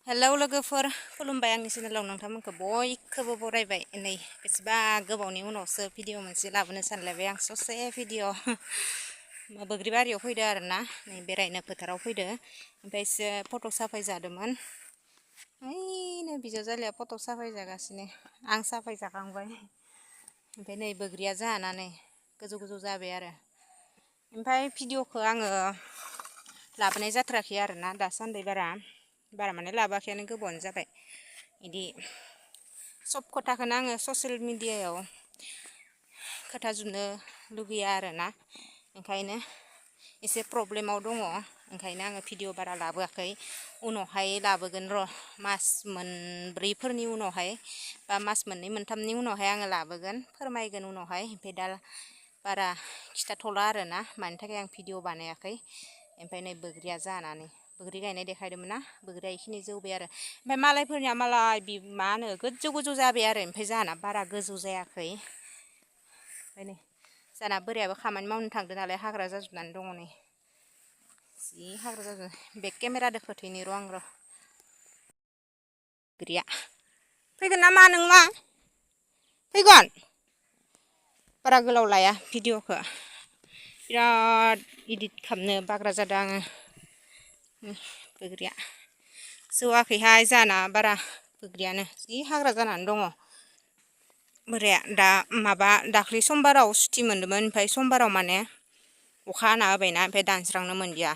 Hello लोगोफोर खुलुमबाय आंनि चेनेलाव नोंथांमोनखौ बयखौबो बरायबाय नै बेसेबा गोबावनि उनावसो भिडिअ मोनसे लाबोनो सानलायबाय आं ससे भिडिअ बोग्रि बारियाव फैदो आरोना नै बेरायनो फोथाराव फैदो ओमफ्रायसो फट' साफाय जादोंमोन ओइनो बिजावजालिया फट' साफाय जागासिनो आं साफाय जाखांबाय ओमफ्राय नै बोग्रिया जाहाना नै गोजौ गोजौ जाबाय आरो ओमफ्राय भिडिअखौ आङो लाबोनाय जाथाराखै आरोना दासान्दि बारा माने लाबोआखैयानो गोबावानो जाबाय इदि सब खोथाखौनो आङो ससियेल मिडियायाव खोथाजोबनो लुगैया आरोना ओंखायनो एसे प्रब्लेमाव दङ ओंखायनो आङो भिडिअ बारा लाबोआखै उनावहाय लाबोगोन र' मास मोनब्रैफोरनि उनावहाय बा मास मोननै मोनथामनि उनावहाय आङो लाबोगोन फोरमायगोन उनावहाय ओमफ्राय दा बारा खिथाथ'ला आरोना मानि थाखाय आं भिडिअ बानायाखै ओमफ्राय नै बोग्रिया जानानै बोग्रि गायनाय देखायदोंमोन ना बोग्रिया इखिनि जौबाय आरो ओमफ्राय मालायफोरनिया मालाय मा होनो गोजौ गोजौ जाबाय आरो ओमफ्राय जाहाना बारा गोजौ जायाखै ओमफ्राय नै जाहाना बोरायाबो खामानि मावनो थांदों नालाय हाग्रा जाजोबनानै दङ नै जि हाग्रा जाजोब बेक केमेरादो खोथैनि र' आं र' बोग्रिया फैगोन ना मा नों मा फैगोन बारा गोलाव लाया भिडिअखौ बिराद इडिट खालामनो बाग्रा जादों आङो बोग्रिया जौआखैहाय जाना बारा बोग्रियानो जि हाग्रा जानानै दङ बोराया दा माबा दाख्लै समबाराव सुटि मोन्दोंमोन ओमफ्राय समबाराव माने अखा हाना होबायना ओमफ्राय दानस्रांनो मोनदिया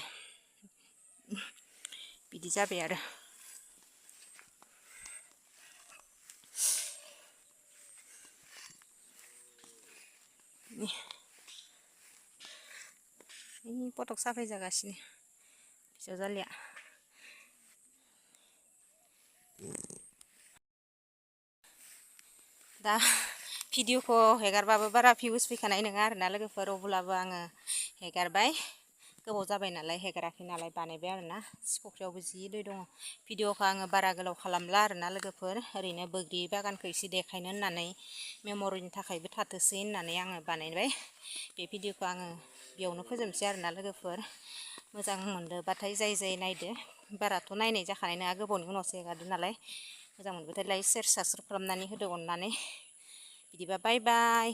बिदि जाबाय आरो फटक साफाय जागासिनो बिजावजालिया दा भिडिअखौ हेगारबाबो बारा भिउस फैखानाय नङा आरोना लोगोफोर अब्लाबो आङो हेगारबाय गोबाव जाबाय नालाय हेगाराखै नालाय बानायबाय आरोना फख्रियावबो जि दै दङ भिडिअखौ आङो बारा गोलाव खालामला आरोना लोगोफोर ओरैनो बोग्रि बागानखौ एसे देखायनो होननानै मेम'रिनि थाखायबो थाथोंसै होननानै आङो बानायबाय बे भिडिअखौ आङो बेयावनो फोजोबनोसै आरोना लोगोफोर मोजां मोनदोंबाथाय जाय नायदो बाराथ' नायनाय जाखानाय नङा गोबावनि उनावसो हेगारदों नालाय मोजां मोनबाथाय लाइक सेयार साबसक्राइब खालामनानै होदो अननानै बिदिबा बाय बाय।